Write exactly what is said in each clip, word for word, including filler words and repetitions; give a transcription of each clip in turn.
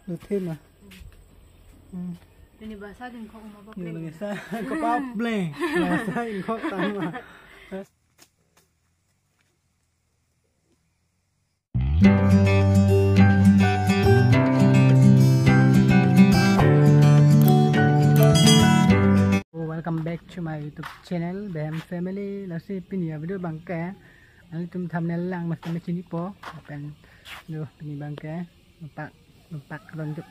Dothe ma. Hmm. Pini basa din kok uma. Yo, papleng. Basa, kok papleng. Basa ingkok tangma. Welcome back to my YouTube channel, Behem Family. Lasi pini avideo abangke, nanglitum thumbnail lang mesti mechinipo. Lapen yo, pini abangke, numpak, numpak ronjuk.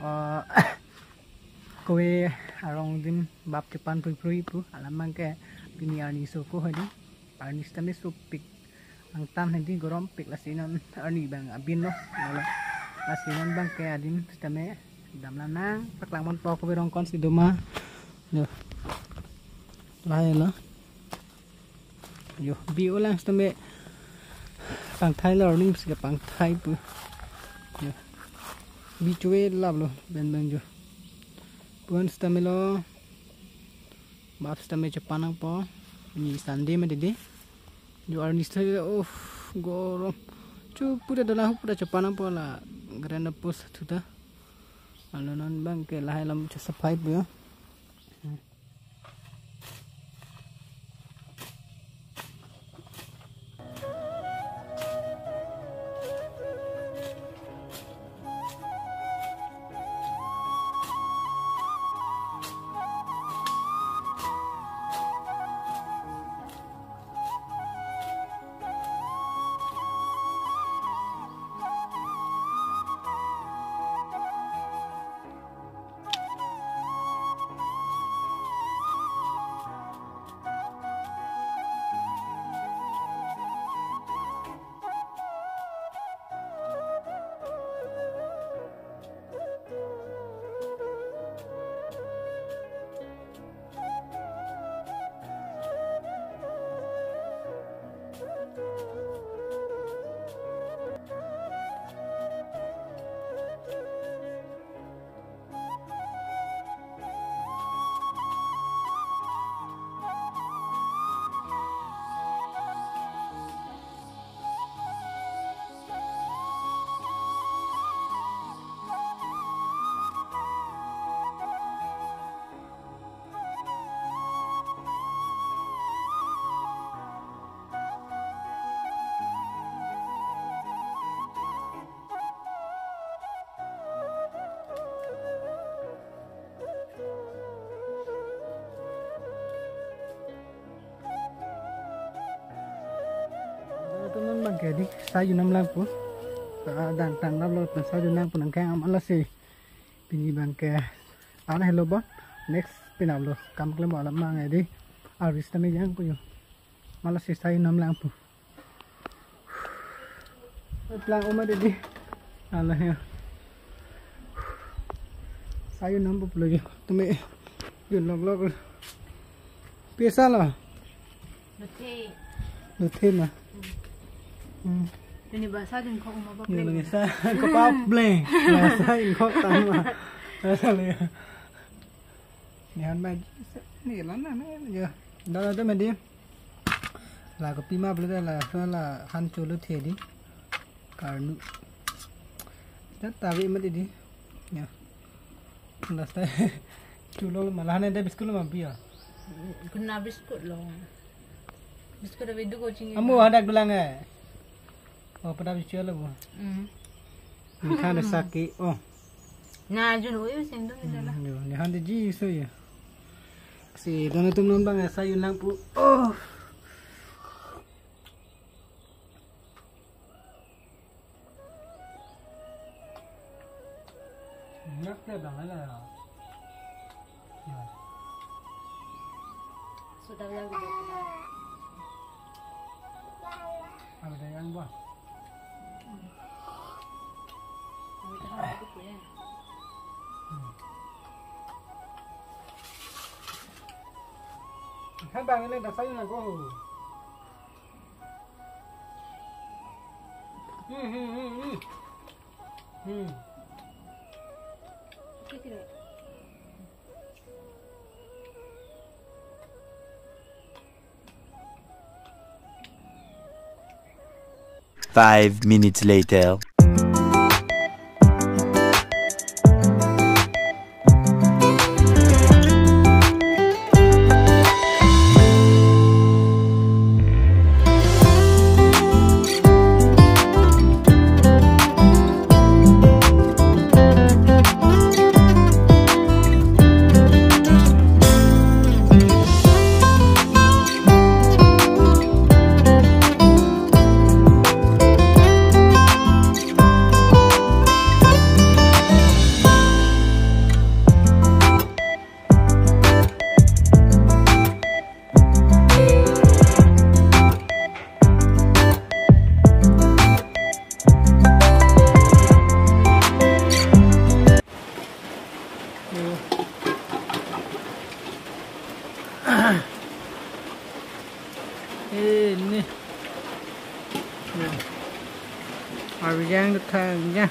Oh, kove arong adim bap chepan pui pui pu. Alam abangke pini arni so ko hadi. Arni sitame sopik. Angtan hadi, gorompik, lasi non arni abang abin lo. Lalo. Lasi non abangke adim sitame damlang nang paklang ponpo, kove arong konsi doma. Yo. Lahai lo. Yo, bi olang sitame pangthai lo, arni si pangthai pu. Yo. Bi chove lap lo, ben ben yo. Puan sitame lo. Bap sitame chepan nangpo. Pini Sunday mati di. Yo, arni sitame, uff, gorom. Chu pura dona hu pura chepan nangpo la. Grand apus thuta. Alo non abangke lahai alam chesafai pu yo. Teman abangke di, sai unam lang pu. Adang tang lap lo, sai unam pu nangkang amat lasi. Pini abangke, ana helo bon. Next pinap lo, kam klem alam abang di. Arni sitame jang pu yo. Amat lasi sai unam lang pu. Plang uma di di. Ala ya. Sai unam pu lo yo. Tumi. Yun lok lok. Pi asa lo? Dothe. Dothe ma. Hmm. Pini basa din kok uma. Yo, papleng. Basa kok papleng. Basa ingkok tangma. Basa le. Ni han ma ni lana na yo. Dala dala mati di. La kopima pu le la, la han cholo the di. Karnu. Dak tavi mati di. Ya. Last time. Cholo ma la han de biscuit lo ma pi ya. Kuna biscuit lo. Biscuit ave du ko chini. Amo hadak dolang eh. Oh, pada biscuit lo bo. Hmm. Ni han de saki. Oh. Na jun uyu sing dong. Hmm, dala. Yo, ni han de ji so ya. Si don atum non abang sai unlang pu. Oh. Nak le bang ala. Ya. Sudah yang gitu. Ada yang bah. Hmm. Kan bang ini dasarnya kok. Hmm, hmm, hmm, hmm. Hmm. Five minutes later. Yang thang ya.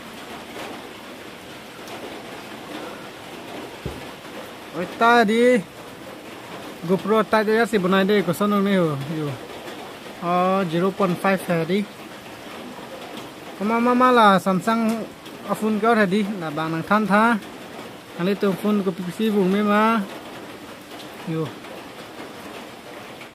Oi ta di GoPro ta ya si bonai de, koson nong ne ho. Yo. Oh, zero point five hai di. Koma mama la Samsung a-phone ke or hai di. Labang nangthan tha. Nanglitum phone kopisi vung me ma. Yo.